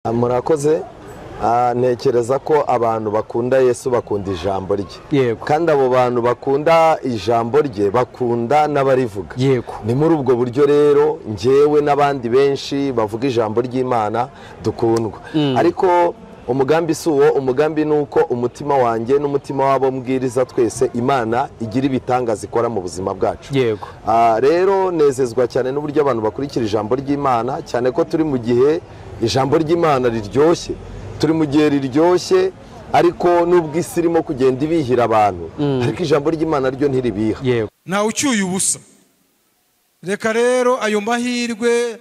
Murakoze. Ntekereza ko abantu bakunda Yesu bakunda ijambo rye. Yego. Kandi abo bantu bakunda ijambo rye bakunda n'abarivuga. Yego. Ni muri ubwo buryo rero njyewe n'abandi benshi bavuga ijambo ry'Imana dukundwa. Ariko umugambi si uwo, umugambi ni uko umutima wanjye n'umutima w'abo mbwiriza twese Imana igira ibitangaza ikora mu buzima bwacu. Yego. Rero nezezwa cyane n'uburyo abantu bakurikira ijambo ry'Imana, cyane ko turi mu gihe ijambo ry'Imana riryoshye. Turi mu gihe riryoshye, ariko nubwo isi irimo kugenda ibihira abantu, ariko ijambo ry'Imana ryo ntiribiha. Yego. Ntawe ucyuye ubusa. Reka rero ayo mahirwe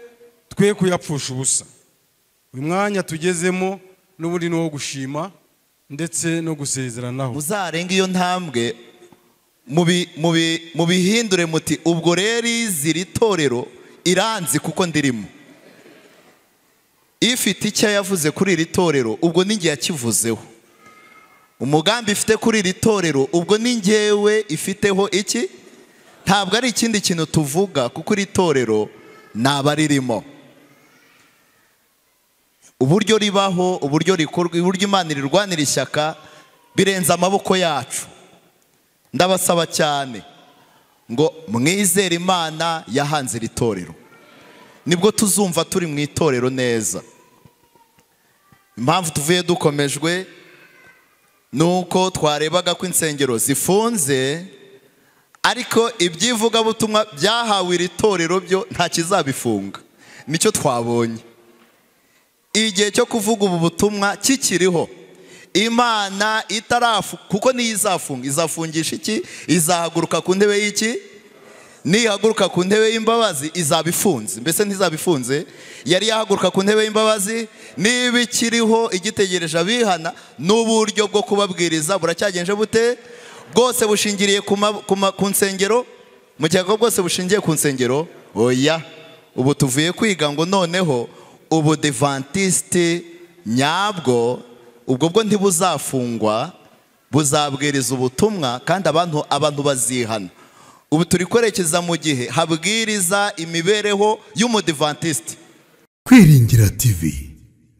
twe kuyapfusha ubusa. Uyu mwanya tugezemo n'ubundi ni uwo gushima ndetse no gusezeranaho. Muzarenga iyo ntambwe mubihindure muti ubwo rero iziri torero iranzi kuko ndirimo. Ifite icyo yavuze kuri iri torero ubwo ni ngiye yakivuzeho. Umugambi ifite kuri iri torero ubwo ni ngewe ifiteho iki? Ntabwo ari ikindi kintu tuvuga kuko iri torero nabaririmo. Uburyo ribaho, uburyo rikorwa, uburyo Imana irirwanira ishyaka birenze amaboko yacu. Ndabasaba cyane ngo mwizere Imana yahanze iri torero. Nibwo tuzumva turi mu itorero neza. Impamvu tuvuye dukomejwe nuko twarebaga ko insengero zifunze, ariko ibyivugabutumwa byahawe iri torero byo nta kizabifunga. Nicyo twabonye. Igihe cyo kuvuga ubu butumwa kikiriho, Imana itarafu kuko niyo izafunga, izafungisha iki? Izahaguruka ku ntebe y'iki? Nihaguruka ku ntebe y'imbabazi izabifunze. Mbese ntizabifunze? Yari yahaguruka ku ntebe y'imbabazi, niba ikiriho igitegereje abihana, n'uburyo bwo kubabwiriza buracyagenje bute? Bwose bushingiriye ku nsengero? Mu gihe bwose bushingiye ku nsengero? Oya. Ubu tuvuye kwiga ngo noneho ubudivantiste nyabwo ubwo bwo ntibuzafungwa, buzabwiriza ubutumwa kandi abantu bazihana. Ubu turi kwerekeza mu gihe habwiriza imibereho y'umudivantiste. Kwiringira TV,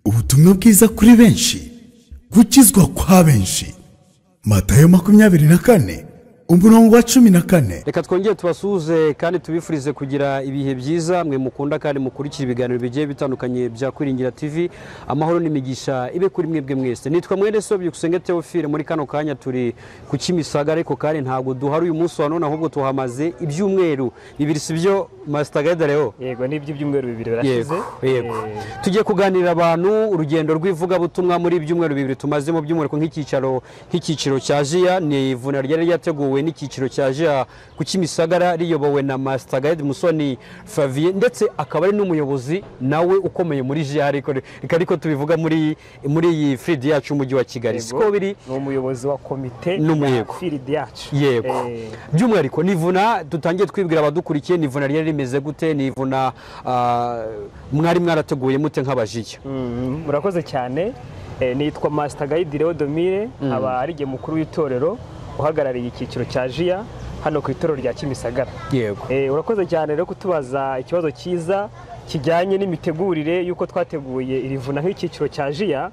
ubutumwa bwiza kuri benshi, gukizwa kwa benshi. Matayo 24 umurongo wa 14. Reka twongere tubasuhuze kandi tubifurize kugira ibihe byiza mwe mukunda kandi mukurikira ibiganiro bigiye bitandukanye bya Kwiringira TV. Amahoro n'imigisha ibe kuri mwebwe mwese. Nitwa Mwene So Byukusenge Theophile. Muri kano kanya turi ku Kimisagara, ariko kandi ntabwo duhari uyu munsi wa none, ahubwo tuhamaze ibyumweru bibiri, sibyo Master Guide Leo? Yego, nibyo ibyumweru bibiri birashize. Yego. Tugiye kuganirira abantu urugendo rw'ivugabutumwa muri ibyumweru bibiri tumazemo, by'umwihariko nk'icyiciro cya Jiya. Ni ivuna ryari ryateguwe n'icyiciro cya Jiya ku Kimisagara riyobowe na Master Guide Musoni Favier, ndetse akaba ari n'umuyobozi nawe ukomeye muri Jiya, ariko tubivuga muri iyi field yacu umujyi wa Kigali. Siko biri, ni umuyobozi wa komite ya field yacu. Yego. By'umwihariko nivuna dutangiye twibwira abadukurikiye, nivuna ryari rimeze gute? Nivuna mwari mwarateguye mute nk'abajiya? Murakoze cyane. Nitwa Master Guide Leo Domire, aba ari mukuru w'itorero uhagarariye icyiciro cya Jiya hano ku itorero rya Kimisagara. Yego. Urakoze cyane rero kutubaza ikibazo cyiza kijyanye n'imitegurire y'uko twateguye iri vuna nk'icyiciro cya Jiya.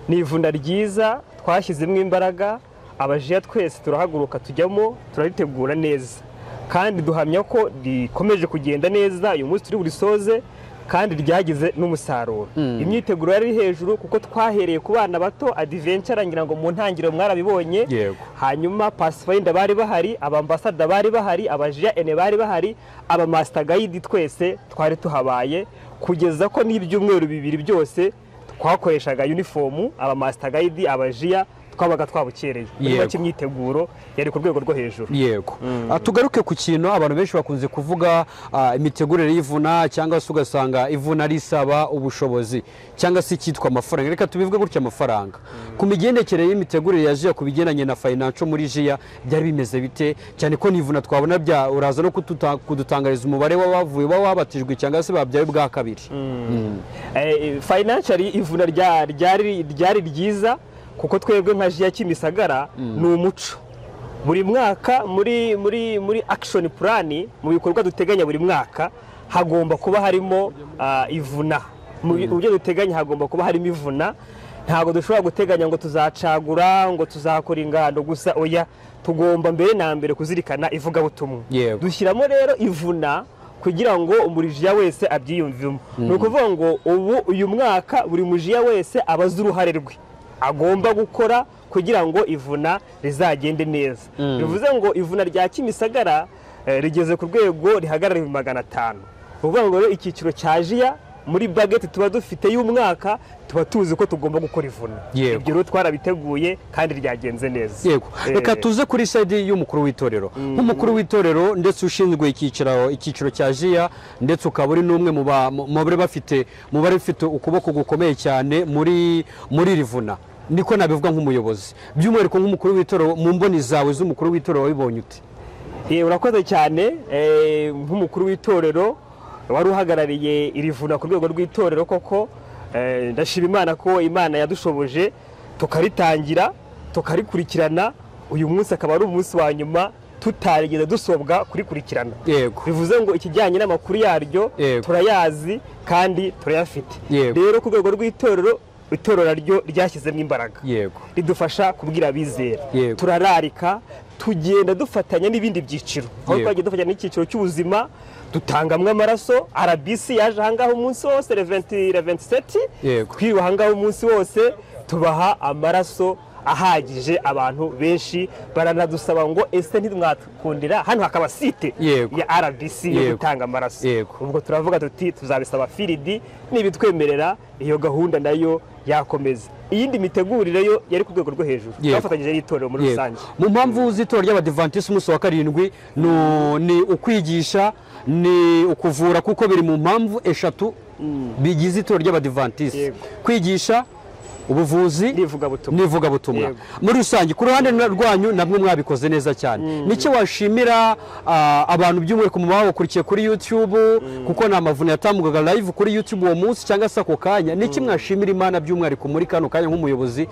Ni ivuna ryiza twashyizemo imbaraga, abajiya twese turahaguruka tujyamo, turaritegura neza kandi duhamya ko rikomeje kugenda neza. Uyu munsi turi burisoze kandi ryagize n'umusaruro. Imyiteguro yari hejuru kuko twahereye ku bana bato adventure, ngira ngo mu ntangiriro mwarabibonye. Hanyuma Pathfinder bari bahari, abambassador bari bahari, abajiya ene bari bahari, aba master guide twese twari tuhabaye, kugeza ko n'ibyumweru bibiri byose twakoreshaga uniform, aba master guide, abajiya twabaga twabukereye. Muri make imyiteguro yari ku rwego rwo hejuru. Yego. Tugaruke ku kintu abantu benshi bakunze kuvuga, imitegurire y'ivuna, cyangwa se ugasanga ivuna risaba ubushobozi cyangwa se icyitwa amafaranga. Reka tubivuge gutya, amafaranga. Ku migendekere y'imitegurire ya Jiya ku bigendanye na financial muri Jiya byari bimeze bite? Cyane ko nivuna twabona bya uraza no kudutangariza umubare w'abavuye wabatijwe cyangwa se babyaye bwa kabiri. Financially ivuna ryari ryiza kuko twebwe nka Jiya Kimisagara ni umuco. Buri mwaka muri muri muri action plan, mu bikorwa duteganya buri mwaka hagomba kuba harimo ivuna. Mu byo duteganya hagomba kuba harimo ivuna. Ntabwo dushobora guteganya ngo tuzacagura, ngo tuzakora ingando gusa, oya, tugomba mbere na mbere kuzirikana ivugabutumwa. Dushyiramo rero ivuna kugira ngo umurijiya wese abyiyumvemo. Ni ukuvuga ngo ubu uyu mwaka buri mujiya wese abaza uruhare rwe agomba gukora kugira ngo ivuna rizagende neza. Bivuze ngo ivuna rya Kimisagara rigeze ku rwego rihagarara 500. Uvuga ngo rero icyiciro cya jiya muri budget tuba dufite y'umwaka tuba tuzi ko tugomba gukora ivuna. Ibyo rero twarabiteguye kandi ryagenze neza. Yego. Reka tuze kuri side y'umukuru w'itorero. Nk'umukuru w'itorero ndetse ushinzwe icyiciro cya jiya, ndetse ukaba uri n'umwe mu bari bafite ukuboko gukomeye cyane muri rivuna, niko nabivuga nk'umuyobozi, by'umwihariko nk'umukuru w'itorero, mu mboni zawe z'umukuru w'itorero wabibonye ute? Urakoze cyane. Nk'umukuru w'itorero wari uhagarariye irivuna ku rwego rw'itorero, koko ndashima Imana ko Imana yadushoboje tukaritangira tukarikurikirana. Uyu munsi akaba ari umunsi wa nyuma tutarigeze dusobwa kurikurikirana. Bivuze ngo ikijyanye n'amakuru yaryo turayazi kandi turayafite. Rero ku rwego rw'itorero, itorero naryo ryashyizemo imbaraga, ridufasha kubwira abizera, turararika, tugenda dufatanya n'ibindi byiciro. Aho twagiye dufatanya n'icyiciro cy'ubuzima, dutangamwe amaraso. RBC yaje ahangaha umunsi wose, 27 twiriwe ahangaha umunsi wose, tubaha amaraso ahagije abantu benshi. Baranadusaba ngo ese ntimwakundira hano hakaba site ya RBC yo gutanga amaraso. Ubwo turavuga tuti tuzabisaba firidi nibitwemerera, iyo gahunda nayo yakomeza. Iyindi mitegurire yo yari ku rwego rwo hejuru, twafatanyije n'itorero muri rusange. Mu mpamvu z'itorero ry'Abadiventiste umunsi wa 7 ni ukwigisha, ni ukuvura, kuko biri mu mpamvu 3 bigize itorero ry'Abadiventiste: kwigisha, ubuvuzi n'ivugabutumwa. Muri rusange ku ruhande rwanyu namwe mwabikoze neza cyane. Nicyo washimira abantu by'umwihariko mu babakurikiye kuri YouTube, kuko ni amavuna yatambukaga live kuri YouTube uwo munsi cyangwa se ako kanya? Nicyo mwashimira Imana by'umwihariko muri kano kanya nk'umuyobozi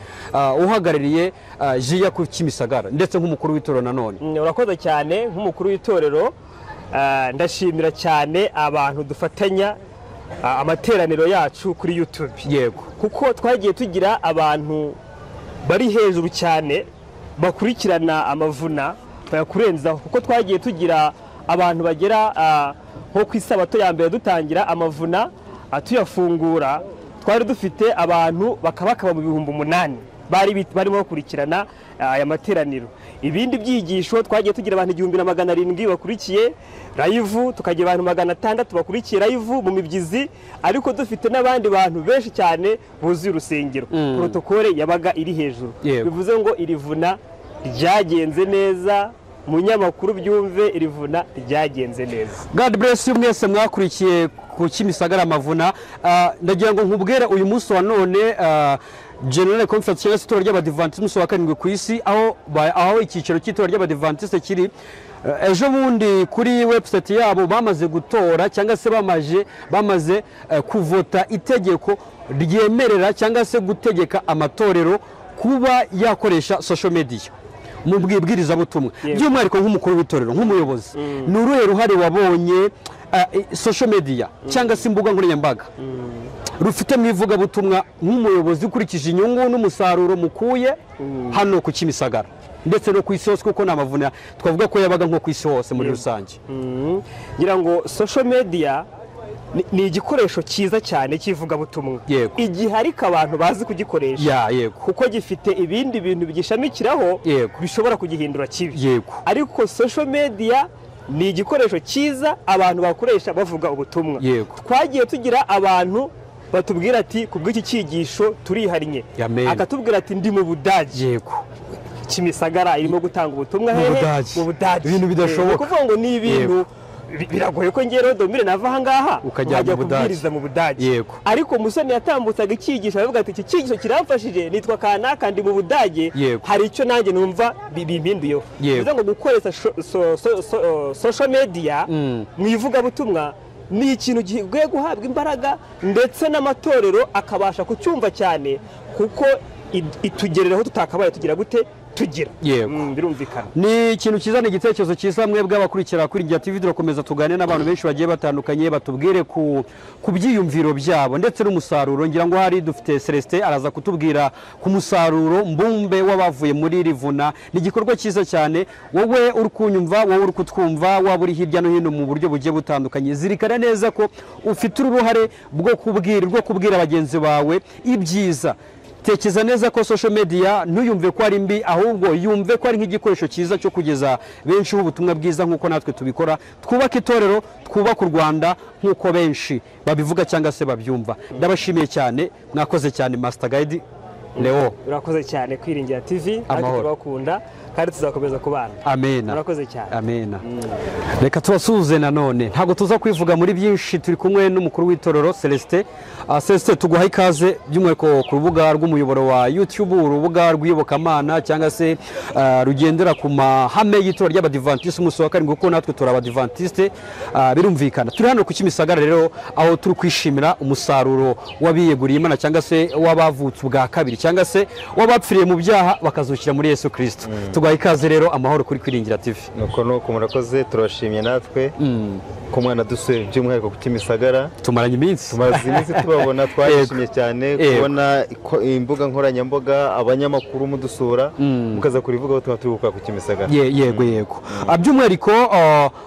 uhagarariye jiya ku Kimisagara ndetse nk'umukuru w'itorero nanone? Urakoze cyane. Nk'umukuru w'itorero ndashimira cyane abantu dufatanya amateraniro yacu kuri YouTube. Yego. Kuko twagiye tugira abantu bari hejuru cyane bakurikirana amavuna bayakurenzaho, kuko twagiye tugira abantu bagera nko ku isabato ya mbere dutangira amavuna tuyafungura, twari dufite abantu bakabakaba mu 8,000 bari barimo bakurikirana aya materaniro. Ibindi byigisho twagiye tugira abantu 1700 bakurikiye live, tukagira abantu 600 bakurikiye live mu mibyizi, ariko dufite n'abandi bantu benshi cyane buzuye urusengero. Protokole yabaga iri hejuru. Bivuze ngo irivuna ryagenze neza. Munyamakuru byumve, irivuna ryagenze neza. God bless you mwese mwakurikiye ku Kimisagara amavuna. Ndagira ngo nkubwere uyu munsi wa none General Conference cyangwa se itorero ry'Abadiventiste umunsi wa 7 ku isi, aho icyiciro cy'itorero ry'Abadiventiste kiri, ejo bundi kuri website yabo bamaze gutora cyangwa se bamaze kuvota itegeko ryemerera cyangwa se gutegeka amatorero kuba yakoresha social media mu bwibwirizabutumwa. By'umwihariko nk'umukuru w'itorero, nk'umuyobozi, ni uruhe ruhare wabonye social media cyangwa se imbuga nkoranyambaga rufite mu ivugabutumwa nk'umuyobozi, ukurikije inyungu n'umusaruro mukuye hano ku Kimisagara ndetse no ku isi hose, kuko n'amavuna twavuga ko yabaga nko ku isi hose muri rusange? Ngira ngo social media ni igikoresho cyiza cyane cy'ivugabutumwa, igihe ariko abantu bazi kugikoresha, kuko gifite ibindi bintu bigishamikiraho bishobora kugihindura kibi. Ariko social media ni igikoresho cyiza abantu bakoresha bavuga ubutumwa. Twagiye tugira abantu batubwira ati kubw'iki cyigisho turihariye, akatubwira ati ndi mu Budage. Kimisagara irimo gutanga ubutumwa hehe? Mu Budage. Ibintu bidashoboka. Kuvuga ngo ni ibintu biragoye ko ngero domire nava aha ngaha ukajya kubwiriza mu Budage. Ariko Musoni yatambutsaga icyigisho aravuga ati iki cyigisho kiramfashije, nitwa kanaka ndi mu Budage, hari icyo nanjye numva bimpinduyeho. Bivuze ngo gukoresha social media mu ivugabutumwa ni ikintu gikwiye guhabwa imbaraga, ndetse n'amatorero akabasha kucyumva cyane, kuko itugereraho tutakabaye tugira gute tugira. Birumvikana ni ikintu cyiza, ni igitekerezo cyiza. Mwebwe abakurikira Kwiringira TV, turakomeza tuganire n'abantu benshi bagiye batandukanye, batubwire ku byiyumviro byabo ndetse n'umusaruro. Ngira ngo hari dufite Celestin araza kutubwira ku musaruro mbumbe w'abavuye muri rivuna. Ni igikorwa cyiza cyane. Wowe uri kunyumva, wowe uri kutwumva, waba uri hirya no hino mu buryo bugiye butandukanye, zirikana neza ko ufite uruhare rwo kubwira bagenzi bawe ibyiza. Tekeza neza ko social media ntuyumve ko ari mbi, ahubwo yumve ko ari nk'igikoresho cyiza cyo kugeza benshi ubutumwa bwiza nk'uko natwe tubikora. Twubaka itorero, twubaka u Rwanda nk'uko benshi babivuga cyangwa se babyumva. Ndabashimiye cyane, mwakoze cyane Master Guide Leo. Urakoze cyane Kwiringira TV, natwe turabakunda kandi tuzakomeza kubana. Amena. Urakoze cyane. Amena. Reka tubasuhuze nanone, ntabwo tuza kwivuga muri byinshi, turi kumwe n'umukuru w'itorero Celestin. Celestin, tuguha ikaze by'umwihariko ku rubuga rw'umuyoboro wa YouTube, urubuga rw'iyobokamana cyangwa se rugendera ku mahame y'itorero ry'Abadiventiste umunsi wa karindwi, kuko natwe turi Abadiventiste, birumvikana. Turi hano ku Kimisagara rero, aho turi kwishimira umusaruro w'abiyeguriye Imana cyangwa se w'abavutse ubwa kabiri cyangwa se w'abapfiriye mu byaha bakazukira muri Yesu Kristo. Tuguha ikaze rero, amahoro kuri Kwiringira TV. Nuko nuko murakoze, turashimye natwe ko mwana dusuye by'umwihariko ku Kimisagara. Tumaranye iminsi, tumaze iminsi tubabona, twashimye cyane kubona imbuga nkoranyambaga, abanyamakuru mudusura, mukaza kurivuga tuba turi gukora ku Kimisagara. Yego yego. By'umwihariko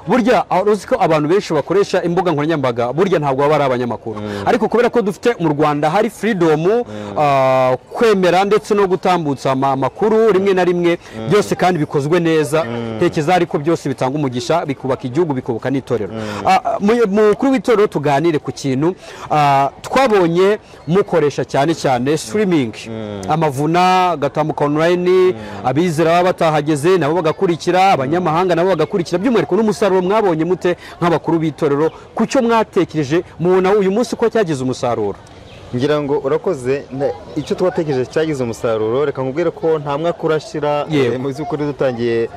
burya uzi ko abantu benshi bakoresha imbuga nkoranyambaga burya ntabwo baba ari abanyamakuru, ariko kubera ko dufite mu Rwanda hari freedom kwemera ndetse no gutambutsa amakuru rimwe na rimwe byose kandi bikozwe neza, tekeza ariko byose bitanga umugisha, bikubaka igihugu, bikubaka n'itorero. Mukuru w'itorero, tuganire ku kintu twabonye mukoresha cyane cyane streaming, amavuna gatambuka online, abizera baba batahageze nabo bagakurikira, abanyamahanga nabo bagakurikira. By'umwihariko n'umusaruro mwabonye mute nk'abakuru b'itorero ku cyo mwatekereje mubona uyu munsi ko cyagize umusaruro? Ngira ngo urakoze, icyo twatekereje cyagize umusaruro. Reka nkubwire ko nta mwaka urashira mu by'ukuri dutangiye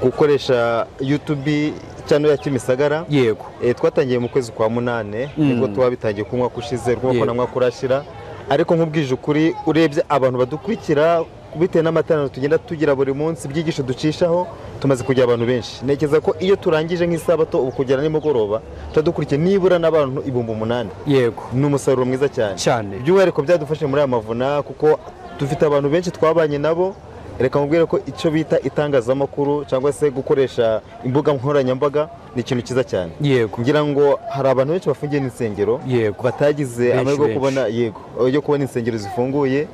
gukoresha YouTube cyane ya Kimisagara. Yego. Twatangiye mu kwezi kwa 8, nibwo twabitangiye ku mwaka ushize, rwoko na mwaka urashira. Ariko nkubwije ukuri, urebye abantu badukurikira bitewe n'amateraniro tugenda tugira buri munsi, ibyigisho ducishaho, tumaze kugira abantu benshi. Ntekereza ko iyo turangije nk'isabato ubu kugera nimugoroba turadukurikiye nibura n'abantu 8,000. Yego. Ni umusaruro mwiza cyane. By'umwihariko byadufashe muri aya mavuna, kuko dufite abantu benshi twabanye nabo. Reka mubwire ko icyo bita itangazamakuru cyangwa se gukoresha imbuga nkoranyambaga ni ikintu cyiza cyane. Yego. Ngira ngo hari abantu benshi bafungiye n'insengero batagize amahirwe yo kubona, yego, yo kubona insengero zifunguye.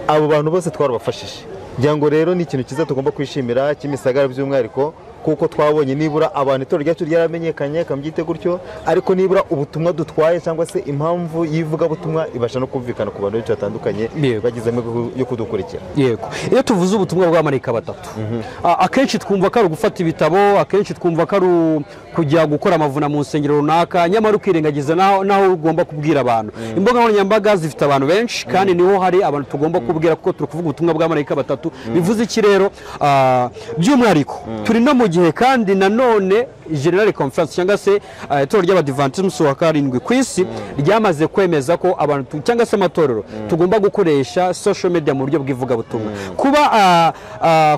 Abo bantu bose twarabafashije. Ngira ngo rero ni ikintu cyiza tugomba kwishimira Kimisagara by'umwihariko, kuko twabonye nibura abantu itorero ryacu ryaramenyekanye, kambyite gutyo, ariko nibura ubutumwa dutwaye cyangwa se impamvu y'ivugabutumwa ibasha no kumvikana ku bantu benshi batandukanye bagize amahirwe yo kudukurikira. Yego. Iyo tuvuze ubutumwa bw'abamarayika batatu, akenshi twumva ko ari ugufata ibitabo, akenshi twumva ko ari kujya gukora amavuna mu nsengero runaka, nyamara ukirengagiza naho ugomba kubwira abantu. Imbuga nkoranyambaga zifite abantu benshi kandi niho hari abantu tugomba kubwira, kuko turi kuvuga ubutumwa bw'abamarayika batatu. Bivuze iki rero? By'umwihariko turi no mu gihe kandi nanone General Conference cyangwa se itorero ry'Abadiventiste umunsi wa karindwi ku isi ryamaze kwemeza ko abantu cyangwa se amatorero tugomba gukoresha social media mu buryo bw'ivugabutumwa. Kuba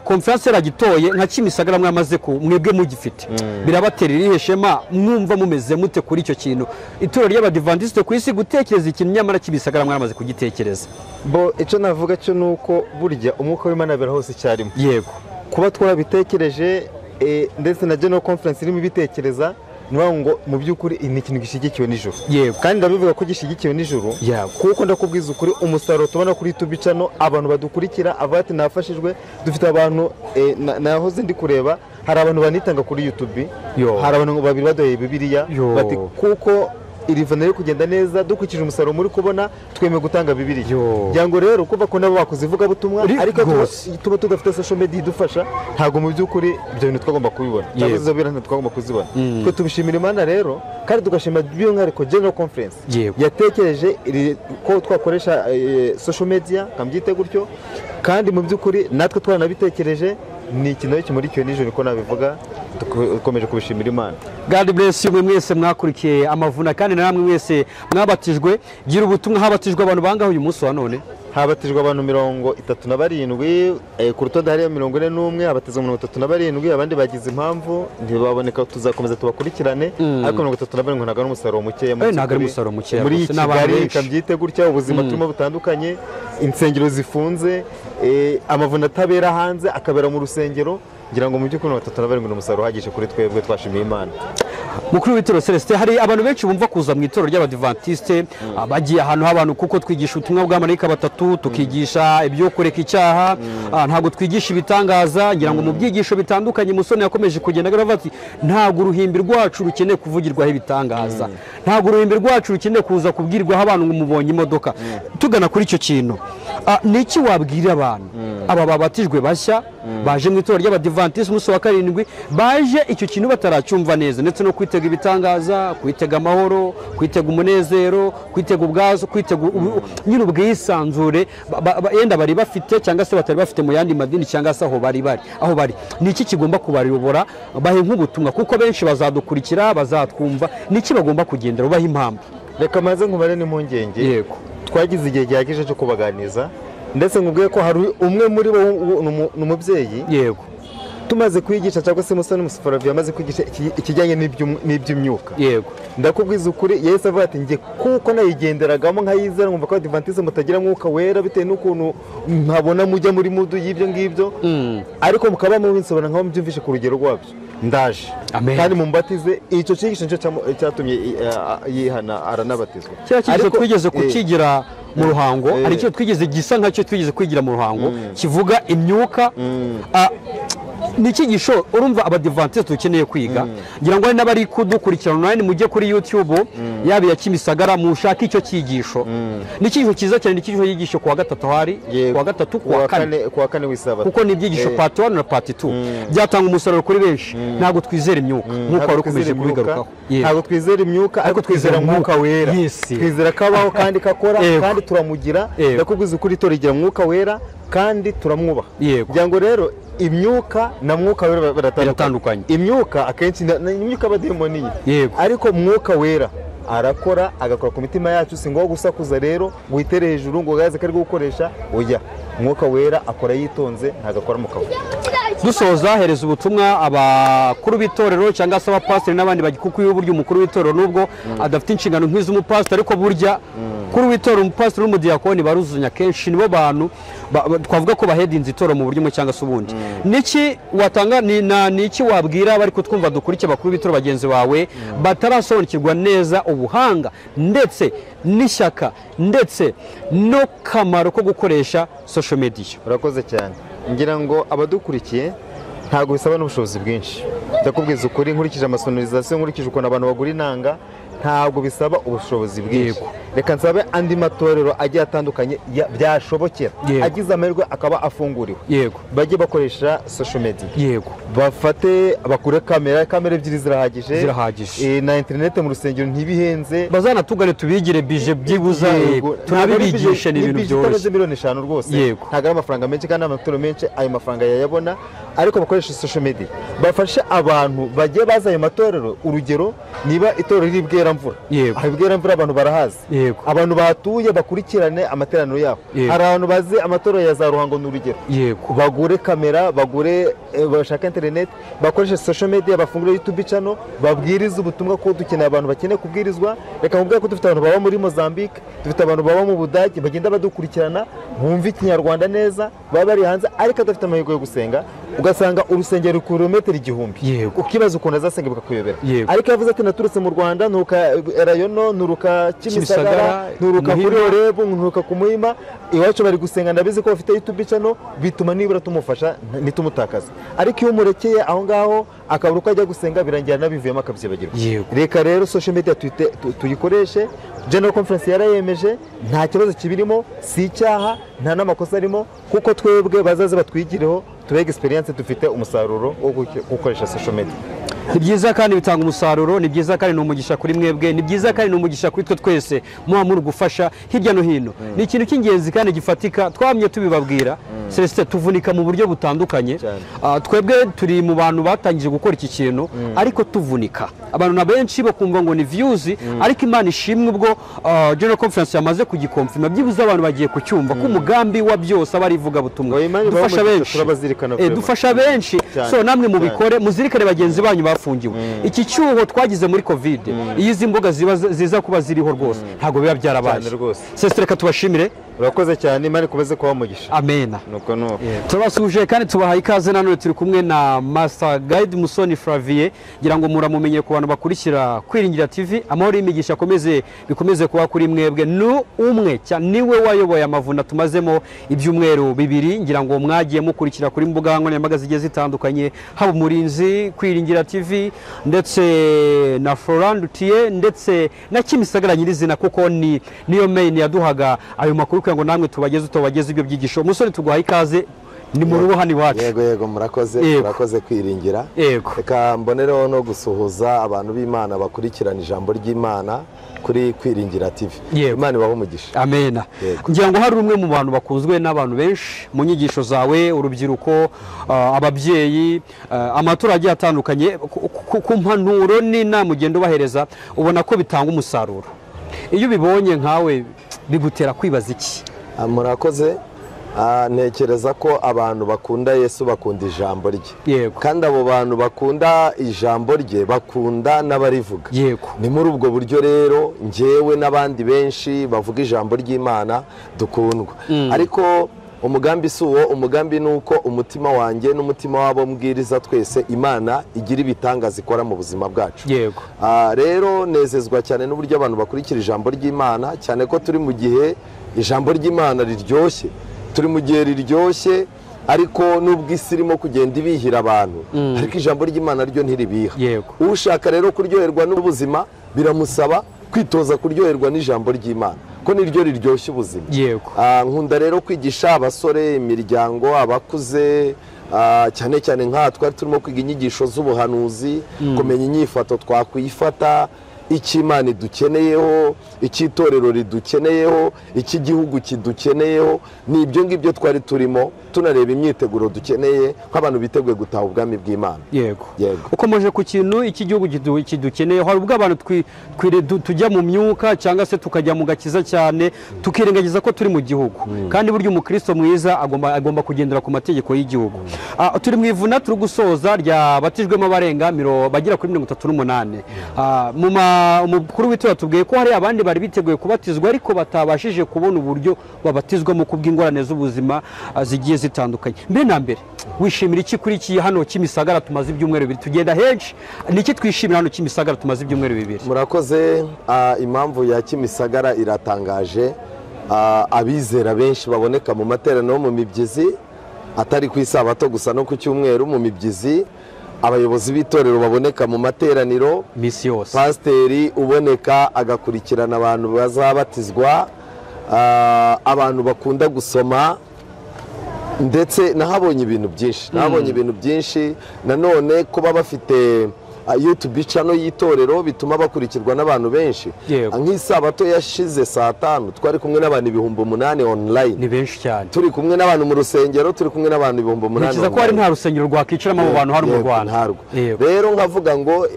conference yaragitoye nka Kimisagara mwamaze ku mwebwe mugifite, birabatera irihe shema? Mwumva mumeze mute kuri icyo kintu, itorero ry'Abadiventiste ku isi gutekereza ikintu nyamara Kimisagara mwamaze kugitekereza? Bo icyo navuga cyo nuko burya umwuka w'Imana abera hose icyarimwe. Yego. Kuba twarabitekereje ndetse na General Conference irimo ibitekereza, ni ngo mu by'ukuri ni ikintu gishyigikiwe n'ijuru. Yego. Kandi ndabivuga ko gishyigikiwe n'ijuru, kuko ndakubwiza ukuri, umusaruro tubona kuri YouTube channel, abantu badukurikira avuga ati nafashijwe. Dufite abantu, nahoze ndi kureba, hari abantu banitanga kuri YouTube, hari abantu babiri baduhaye Bibiliya, bati kuko iri vana riri kugenda neza, dukurikije umusaruro muri kubona, twemeye gutanga Bibiliya. Ngira ngo rero kuva ko nabo bakoze ivugabutumwa, ariko tuba tudafite social media idufasha, ntabwo mu by'ukuri ibyo bintu twagomba kubibona, cyangwa izo bintu twagomba kuzibona. Twe tubishimira Imana rero, kandi tugashima by'umwihariko General Conference yatekereje ko twakoresha social media, kambyite gutyo, kandi mu by'ukuri natwe twaranabitekereje. Ni ikintu kimurikiwe nijoro ko nabivuga, dukomeje kubishimira Imana. God bless you mwese mwakurikiye amavuna, kandi namwe mwese mwabatijwe. Gira ubutumwa, habatijwe abantu bangaho uyu munsi wa none? Habatijwe abantu 37 ku rutonde hariyo 41, habatizwa 37, abandi bagize impamvu ntibaboneka, tuzakomeza tubakurikirane. Ariko 37 ntabwo ari umusaruro mukeya ntabwo ari umusaruro mukeya muri Kigali, kabyite gutya, ubuzima turimo butandukanye, insengero zifunze, amavuna atabera hanze akabera mu rusengero. Ngira ngo mu by'ukuri 37 ni umusaruro uhagije kuri twebwe, twashimiye Imana. Mukuru w'itorero Celestin, hari abantu benshi bumva kuza mu itorero ry'Abadivantiste bagiye ahantu h'abantu, kuko twigisha ubutumwa bw'abamarayika batatu, tukigisha ibyo kureka icyaha, ntabwo twigisha ibitangaza. Ngira ngo mu byigisho bitandukanye Musoni yakomeje kugenda agaragaza ati ntabwo uruhimbi rwacu rukeneye kuvugirwaho ibitangaza, ntabwo uruhimbi rwacu rukeneye kuza kubwirwaho abantu ngo mubonye imodoka. Tugana kuri icyo kintu, niki wabwira abantu aba babatijwe bashya baje mu itorero ry'Abadivantiste umunsi wa 7, baje icyo kintu bataracyumva neza, ndetse no kwitega ibitangaza, kwitega amahoro, kwitega umunezero, kwitega ubwazo, kwitega nyine ubwisanzure yenda bari bafite cyangwa se batari bafite mu yandi madini cyangwa se aho bari bari aho bari, niki kigomba kubayobora? Bahe nk'ubutumwa, kuko benshi bazadukurikira, bazatwumva, niki bagomba kugendera, ubahe impamvu. Reka maze nkubare n'impungenge. Yego, twagize igihe gihagije cyo kubaganiza, ndetse nkubwiye ko hari umwe muri bo ni umubyeyi. Yego, tumaze kwigisha cyangwa se Musoni Musifaravi yamaze kwigisha ikijyanye n'iby'imyuka. Yego, ndakubwiza ukuri, Yesu avuga ati njye kuko nayigenderagamo nkayizera, nkumva ko Adventiste mutagira mwuka wera bitewe n'ukuntu nkabona mujya muri mudu y'ibyo ngibyo, ariko mukaba mubinsobana nkaho mubyumvishe ku rugero rwabyo, ndaje kandi mumbatize. Icyo cyigisho nicyo cyatumye yihana aranabatizwa. Cya cyigisho twigeze kukigira mu Ruhango, hari icyo twigeze gisa nkacyo twigeze kwigira mu Ruhango kivuga imyuka. Ni icyigisho urumva Abadivantiste dukeneye kwiga. Ngira ngo hari n'abari kudukurikirana online, mujye kuri YouTube yaba iya Kimisagara mushake icyo cyigisho. Ni icyigisho cyiza cyane, ni icyigisho yigisho kuwa gatatu, hari kuwa gatatu, kuwa kane, kuwa kane w'isabato, kuko ni ibyigisho part 1 na part 2 byatanga umusaruro kuri benshi. Ntabwo twizera imyuka nkuko wari ukomeje kubigarukaho. Ntabwo twizera imyuka, ariko twizera mwuka wera, twizera kabaho kandi kakora, kandi turamugira. Ndakubwiza ukuri, itorero rigira mwuka wera kandi turamwubaha. Kugira ngo rero imyuka na mwuka wera baratandukanye. Imyuka akenshi ni imyuka y'abademoni, ariko mwuka wera arakora, agakora ku mitima yacu. Si ngombwa gusakuza rero ngo uyitere hejuru ngo ugaze kari gukoresha, oya, mwuka wera akora yitonze, ntabwo akora mu kavuyo. Dusoza, hereza ubutumwa abakuru b'itorero cyangwa se abapasiteri n'abandi bagikuku y'uburyo umukuru w'itorero nubwo adafite inshingano nk'iz'umupasiteri, ariko burya kuri w'itorero umupasiteri n'umudiyakoni baruzuzanya kenshi, nibo bantu twavuga ko bahedinze itorero mu buryo cyangwa se ubundi. Niki watanga, niki wabwira bari kutwumva dukurikiye abakuru b'itorero bagenzi bawe batarasobanukirwa neza ubuhanga ndetse n'ishyaka ndetse no kamaro ko gukoresha social media? Urakoze cyane. Ngira ngo abadukurikiye ntabwo bisaba n'ubushobozi bwinshi. Ndakubwiza ukuri, nkurikije amasonorizasiyo, nkurikije ukuntu abantu bagura inanga, ntabwo bisaba ubushobozi bwinshi. Reka nsabe andi matorero agiye atandukanye byashobokera, agize amahirwe akaba afunguriwe, bajye bakoresha social media. Yego, bafate bakure kamera, kamera ebyiri zirahagije, na internet mu rusengero ntibihenze, bazanatugane tubigire bije byibuza, tunabibigishe, ni ibintu byoroshye. Miliyoni 5 rwose ntabwo ari amafaranga menshi, kandi amatorero menshi ayo mafaranga yayabona, ariko bakoresha social media bafashe abantu bagiye baza ayo matorero. Urugero, niba itorero riri Bweramvura, aho Bweramvura abantu barahazi, abantu bahatuye bakurikirane amateraniro yabo. Hari abantu bazi amatorero ya za Ruhango, n'urugero, bagure kamera, bagure bashaka internet, bakoreshe social media, bafungure YouTube channel, babwirize ubutumwa ko dukeneye abantu bakeneye kubwirizwa. Reka nkubwire ko dufite abantu baba muri Mozambique, dufite abantu baba mu Budage bagenda badukurikirana, bumva ikinyarwanda neza, baba bari hanze ariko adafite amahirwe yo gusenga. Ugasanga urusengero ku kilometero 1000, ukibaza ukuntu azasenga bikakuyobera. Ariko yavuze ati naturutse mu Rwanda, nturuka Rayono, nturuka Kimisagara, nturuka kuri Orebu, nturuka ku Muhima, iwacu bari gusenga, ndabizi ko bafite YouTube channel, bituma nibura tumufasha nitumutakaza. Ariko iyo umurekeye aho ngaho akabura uko ajya gusenga, birangira nabivuyemo akabyibagirwa. Reka rero social media tuyikoreshe. General Conference yarayemeje, nta kibazo kibirimo, si icyaha, nta n'amakosa arimo, kuko twebwe bazaze batwigireho, tube experience, dufite umusaruro wo gukoresha social media. Ni byiza kandi bitanga umusaruro, ni byiza kandi ni umugisha kuri mwebwe, ni byiza kandi ni umugisha kuri twe twese muba muri gufasha hirya no hino. Ni ikintu cy'ingenzi kandi gifatika, twamye tubibabwira. Celestin, tuvunika mu buryo butandukanye. Twebwe turi mu bantu batangije gukora iki kintu, ariko tuvunika. Abantu na benshi bakumva ngo ni views, ariko Imana ishimwe ubwo General Conference yamaze kugikonfirma, byibuze abantu bagiye kucyumva ko umugambi wa byose aba ari ivugabutumwa. Dufasha benshi, dufasha benshi. So namwe mubikore, muzirikane bagenzi banyu bafungiwe. Iki cyuho twagize muri Covid, iyo izi mbuga ziza kuba ziriho rwose ntabwo biba byarabaye. Celestin, reka tubashimire. Urakoze cyane, Imana ikomeze kuba umugisha. Amena. Nuko nuko. Turabasuje kandi tubahaye ikaze. Nanone turi kumwe na Master Guide Musoni Flavie, ngira ngo muramumenye ku bantu bakurikira Kwiringira TV. Amahoro y'imigisha akomeze bikomeze kuba kuri mwebwe. Ni umwe cyane niwe wayoboye amavuna tumazemo ibyumweru bibiri, ngira ngo mwagiye mukurikira kuri mbuga nkoranyambaga zigiye zitandukanye, haba Umurinzi, Kwiringira TV ndetse na Florent Dutier ndetse na Kimisagara nyirizina, kuko ni niyo main yaduhaga ayo makuru kugira ngo namwe tubageze utobageze ibyo byigisho. Musoni, tuguhaye ikaze, ni mu rugo hano iwacu. Yego yego, murakoze, murakoze Kwiringira. Reka mbonereho no gusuhuza abantu b'Imana bakurikirana ijambo ry'Imana kuri Kwiringira TV. Imana ibahe umugisha. Amena. Ngira ngo hari umwe mu bantu bakunzwe n'abantu benshi mu nyigisho zawe, urubyiruko, ababyeyi, amatora agiye atandukanye, ku mpanuro n'inama ugenda ubahereza, ubona ko bitanga umusaruro. Iyo ubibonye nkawe bigutera kwibaza iki? Murakoze. Ntekereza ko abantu bakunda Yesu bakunda ijambo rye, kandi abo bantu bakunda ijambo rye bakunda n'abarivuga. Ni muri ubwo buryo rero njyewe n'abandi benshi bavuga ijambo ry'Imana dukundwa. Ariko umugambi si uwo, umugambi ni uko umutima wanjye n'umutima wabo mbwiriza twese Imana igira ibitangaza ikora mu buzima bwacu. Rero nezezwa cyane n'uburyo abantu bakurikira ijambo ry'Imana, cyane ko turi mu gihe ijambo ry'Imana riryoshye. Turi mu gihe riryoshye, ariko nubwo isi irimo kugenda ibihira abantu, ariko ijambo ry'Imana ryo ntiribiha. Ushaka rero kuryoherwa n'ubuzima biramusaba kwitoza kuryoherwa n'ijambo ry'Imana, ko niryo riryoshye ubuzima. Nkunda rero kwigisha abasore, imiryango, abakuze, cyane cyane nka twari turimo kwiga inyigisho z'ubuhanuzi, kumenya inyifato twakwifata, icyo Imana idukeneyeho, icyo itorero ridukeneyeho, icyo igihugu kidukeneyeho. Ni ibyo ngibyo twari turimo tunareba imyiteguro dukeneye nk'abantu biteguye gutaha ubwami bw'Imana. Yego. Ukomeje ku kintu iki gihugu kidukeneyeho, hari ubwo abantu tujya mu myuka cyangwa se tukajya mu gakiza cyane, tukirengagiza ko turi mu gihugu. Kandi burya umukristo mwiza agomba kugendera ku mategeko y'igihugu. Turi mu ivuna turi gusoza ryabatijwemo abarenga bagera kuri 38. Umukuru w'itora tubwiye ko hari abandi bari biteguye kubatizwa ariko batabashije kubona uburyo babatizwamo kubw'ingorane z'ubuzima zigiye zitandukanye. Mbere na mbere wishimira iki kuri iki hano Kimisagara tumaze ibyumweru bibiri tugenda henshi, niki twishimira hano Kimisagara tumaze ibyumweru bibiri? Murakoze. Impamvu ya Kimisagara iratangaje. Abizera benshi baboneka mu materaniro mu mibyizi, atari ku isabato gusa no ku cyumweru mu mibyizi. Abayobozi b'itorero baboneka mu materaniro misi yose, pasiteri uboneka agakurikirana abantu bazabatizwa, abantu bakunda gusoma, ndetse nahabonye ibintu byinshi. Nahabonye ibintu byinshi. Nanone kuba bafite YouTube channel y'itorero bituma bakurikirwa n'abantu benshi. Nk'isabato yashize saa 5 twari kumwe n'abantu 8,000 online. Ni benshi cyane. Turi kumwe n'abantu mu rusengero, turi kumwe n'abantu 8,000. Ntekereza ko hari nta rusengero rwakicaramo abo bantu hano mu Rwanda. Rero nkavuga ngo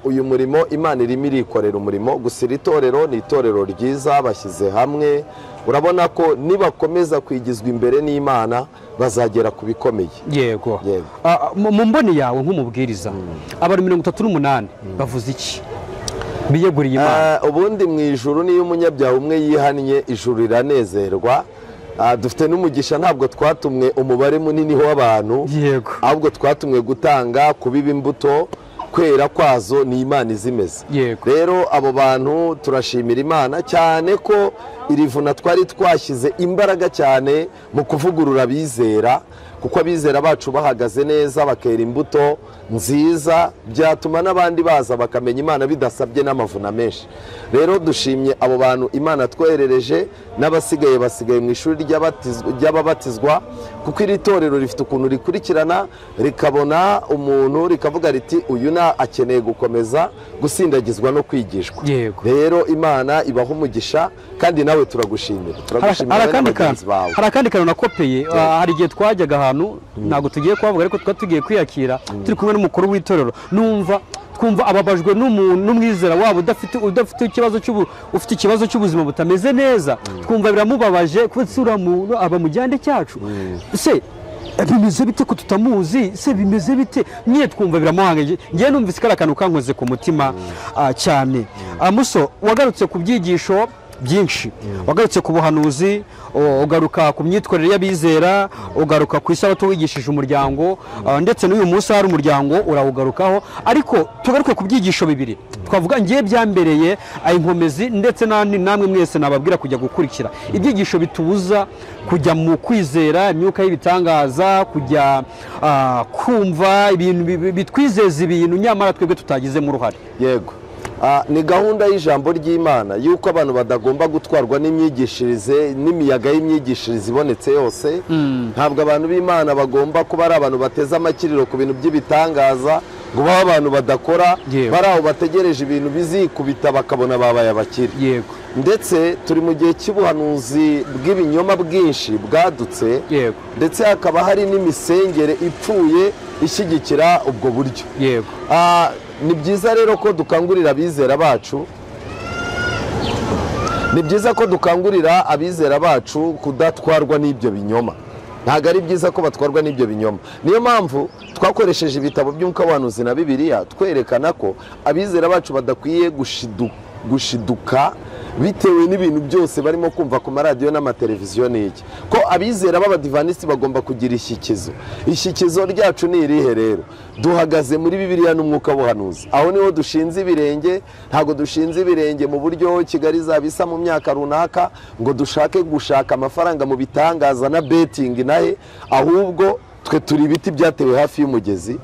uyu murimo Imana irimo irikorera umurimo. Gusa iri torero ni itorero ryiza, bashyize hamwe. Urabona ko nibakomeza kwigizwa imbere n'Imana bazagera ku bikomeye. Yego. Mu mboni yawe nk'umubwiriza, abantu 38 bavuze iki biyeguriye Imana? Ubundi mu ijuru niyo umunyabyaha umwe yihannye ijuru riranezerwa. Dufite n'umugisha, ntabwo twatumwe umubare munini w'abantu, ahubwo twatumwe gutanga, kubiba imbuto, kwera kwazo ni Imana izimeze. Rero abo bantu turashimira Imana cyane ko iri vuna twari twashyize imbaraga cyane mu kuvugurura abizera, kuko abizera bacu bahagaze neza bakera imbuto nziza, byatuma n'abandi baza bakamenya Imana bidasabye n'amavuna menshi. Rero dushimye abo bantu Imana twoherereje, n'abasigaye basigaye mu ishuri ry'ababatizwa, kuko iri torero rifite ukuntu rikurikirana, rikabona umuntu rikavuga riti uyu na akeneye gukomeza gusindagizwa no kwigishwa. Rero Imana ibaha umugisha kandi nabo Nawe turagushimira, turagushimira wowe na bagenzi bawe. Hari akandi kantu nakopeye. Hari igihe twajyaga ahantu, ntabwo tugiye kuhavuga, ariko twari tugiye kwiyakira turi kumwe n'umukuru w'itorero, numva twumva ababajwe n'umwizera wabo udafite ikibazo ufite ikibazo cy'ubuzima butameze neza, twumva biramubabaje kuko uriya muntu aba mu gihande cyacu, se bimeze bite ko tutamuzi, se bimeze bite, nyine twumva biramuhangayikishije. Ngewe numvise kariya kantu kankoze ku mutima cyane. Muso, wagarutse ku byigisho byinshi, wagarutse ku buhanuzi, ugaruka ku myitwarire y'abizera, ugaruka ku isabato wigishije umuryango, ndetse n'uyu munsi hari umuryango urawugarukaho. Ariko tugaruke ku byigisho bibiri twavuga ngiye byambereye inkomezi, ndetse namwe mwese nababwira kujya gukurikira ibyigisho bitubuza kujya mu kwizera imyuka y'ibitangaza, kujya kumva ibintu bitwizeza ibintu nyamara twebwe tutagizemo uruhare. Yego, ni gahunda y'ijambo ry'Imana yuko abantu badagomba gutwarwa n'imyigishirize n'imiyaga y'imyigishirize ibonetse yose. Ntabwo abantu b'Imana bagomba kuba ari abantu bateze amakiriro ku bintu by'ibitangaza, ngo babe abantu badakora, bari aho bategereje ibintu bizikubita bakabona babaye abakire. Yego. Ndetse turi mu gihe cy'ubuhanuzi bw'ibinyoma bwinshi bwadutse. Yego. Ndetse hakaba hari n'imisengere ipfuye ishyigikira ubwo buryo. Yego. Ni byiza rero ko dukangurira abizera bacu, ni byiza ko dukangurira abizera bacu kudatwarwa n'ibyo binyoma. Ntabwo ari byiza ko batwarwa n'ibyo binyoma. Niyo mpamvu twakoresheje ibitabo by'umwuka w'ubuhanuzi na Bibiliya twerekana ko abizera bacu badakwiye gushiduka bitewe n'ibintu byose barimo kumva ku maradiyo n'amateleviziyo n'iki. Ko abizera b'abadivanisi bagomba kugira ishyikizo. Ishyikizo ryacu ni irihe rero? Duhagaze muri Bibiliya n'umwuka w'ubuhanuzi. Aho niho dushinze ibirenge, ntabwo dushinze ibirenge mu buryo Kigali izaba isa mu myaka runaka ngo dushake gushaka amafaranga mu bitangaza na betting nahe, ahubwo twe turi ibiti byatewe hafi y'umugezi.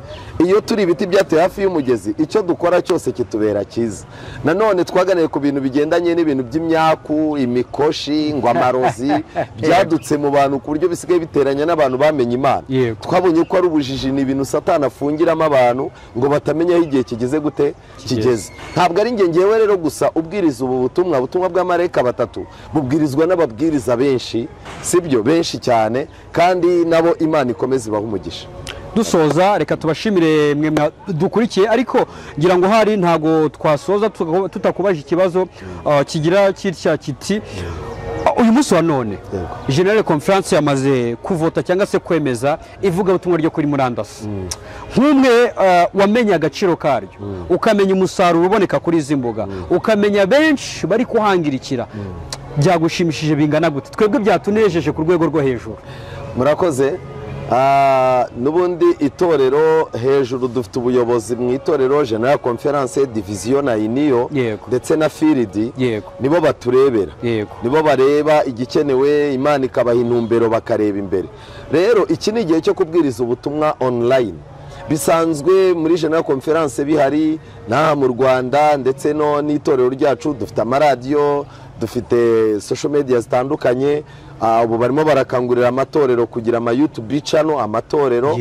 Iyo turi ibiti byatewe hafi y'umugezi, icyo dukora cyose kitubera cyiza. Nanone twaganiriye ku bintu bigendanye n'ibintu by'imyaku, imikoshi, ngo amarozi byadutse mu bantu ku buryo bisigaye biteranya n'abantu bamenye Imana. Twabonye ko ari ubujiji, ni ibintu Satani afungiramo abantu ngo batamenya aho igihe kigeze gute kigeze. Ntabwo ari njye ngewe rero gusa ubwiriza ubu butumwa, ubutumwa bw'amarayika batatu bubwirizwa n'ababwiriza benshi, sibyo, benshi cyane, kandi nabo Imana ikomeza ibaha umugisha. Dusoza reka tubashimire mwe dukurikiye, ariko ngira ngo hari ntago twasoza tutakubaje ikibazo kigira kitya kiti: uyu munsi wa none General Conference yamaze kuvota cyangwa se kwemeza ivugabutumwa ryo kuri murandasi. Nk'umwe wamenye agaciro karyo, ukamenya umusaruro uboneka kuri izi mbuga, ukamenya benshi bari kuhangirikira, byagushimishije bingana gute? Twebwe byatunejeje ku rwego rwo hejuru. Murakoze. N'ubundi itorero hejuru dufite ubuyobozi mu itorero, General Conference, Division na Iniyo ndetse na Firidi, nibo baturebera, nibo bareba igikenewe, Imana ikabaha intumbero bakareba imbere. Rero iki ni igihe cyo kubwiriza ubutumwa online. Bisanzwe muri General Conference bihari n'aha mu Rwanda, ndetse no n'itorero ryacu dufite amaradiyo, dufite social media zitandukanye. Ubu barimo barakangurira amatorero kugira ama YouTube channel, amatorero.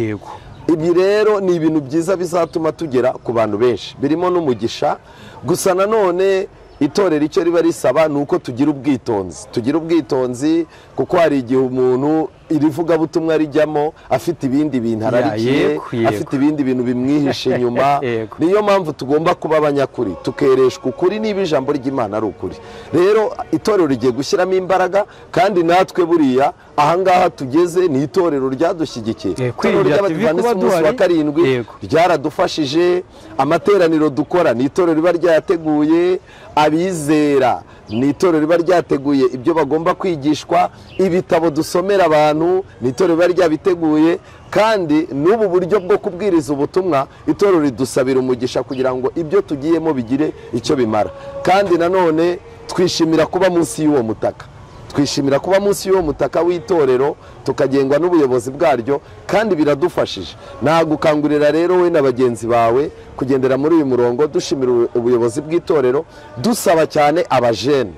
Ibi rero ni ibintu byiza bizatuma tugera ku bantu benshi, birimo n'umugisha. Gusa nanone itorero icyo riba risaba ni uko tugira ubwitonzi, tugira ubwitonzi kuko hari igihe umuntu irivugabutumwa rijyamo afite ibindi bintu ararikiye, afite ibindi bintu bimwihishe inyuma. Niyo mpamvu tugomba kuba abanyakuri, tukereshwa ukuri niba ijambo ry'Imana ari ukuri. Rero itorero rigiye gushyiramo imbaraga, kandi natwe buriya ahangaha tugeze ni itorero ryadushyigikiye. Itorero ry'Abadivantisiti umunsi wa karindwi ryaradufashije. Amateraniro dukora ni itorero riba ryateguye, abizera ni itorero riba ryateguye ibyo bagomba kwigishwa, ibitabo dusomera abantu ni itorero riba ryabiteguye, kandi n'ubu buryo bwo kubwiriza ubutumwa itorero ridusabira umugisha kugira ngo ibyo tugiyemo bigire icyo bimara. Kandi nanone twishimira kuba munsi y'uwo mutaka, twishimira kuba munsi y'uwo mutaka w'itorero, tukagengwa n'ubuyobozi bwaryo, kandi biradufashije. Nagukangurira rero we na bagenzi bawe kugendera muri uyu murongo, dushimira ubuyobozi bw'itorero, dusaba cyane abajene.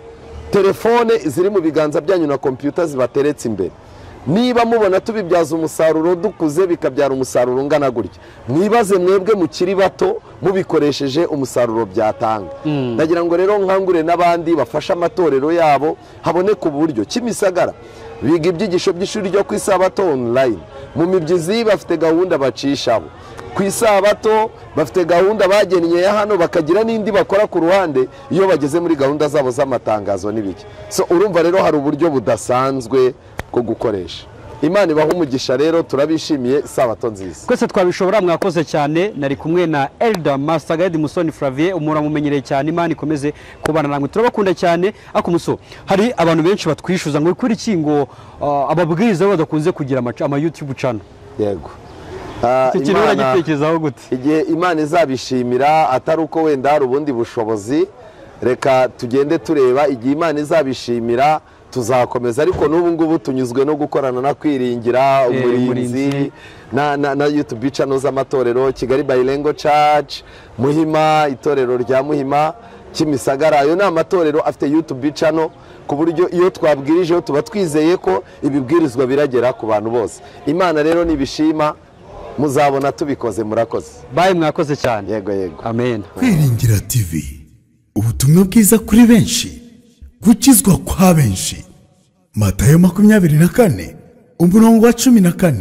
Telefone ziri mu biganza byanyu na kompiyuta zibateretse imbere, Niba mubona tubibyaza umusaruro dukuze bikabyara umusaruro ungana gutya, mwibaze mwebwe mukiri bato mubikoresheje umusaruro byatanga. Ndagira ngo rero nkangure n'abandi bafashe amatorero yabo haboneka uburyo. Kimisagara biga ibyigisho by'ishuri ryo ku isabato online, mu mibyizi bafite gahunda bacishaho ku isabato, bafite gahunda bagennye ya hano, bakagira n'indi bakora ku ruhande iyo bageze muri gahunda zabo z'amatangazo n'ibiki. So urumva rero hari uburyo budasanzwe bwo gukoresha. Imana ibaha umugisha rero, turabishimiye, sabato nziza. Twese twabishobora, mwakoze cyane. Nari kumwe na Elder Master Guide Musoni Flavie, umuramumenyereye cyane. Imana ikomeze kubana namwe, turabakunda cyane. Ariko muso, hari abantu benshi batwishuza ngo kuri iki ngo ababwiriza badakunze kugira ama YouTube channel. Yego. Imana gute? Igihe Imana izabishimira, atari uko wenda hari ubundi bushobozi, reka tugende tureba igihe Imana izabishimira tuzakomeza. Ariko n'ubu ngubu tunyuzwe no gukorana na Kwiringira, Umurinzi na YouTube channel z'amatorero, Kigali Bilingual Church, Muhima, itorero rya Muhima, Kimisagara. Ayo ni amatorero afite YouTube channel, ku buryo iyo twabwirijeho tuba twizeye ko ibibwirizwa biragera ku bantu bose. Imana rero nibishima muzabona tubikoze. Murakoze. Bye, mwakoze cyane. Yego yego. Amen. Kwiringira TV, ubutumwa bwiza kuri benshi, gukizwa kwa benshi. Matayo 24 umurongo wa 14.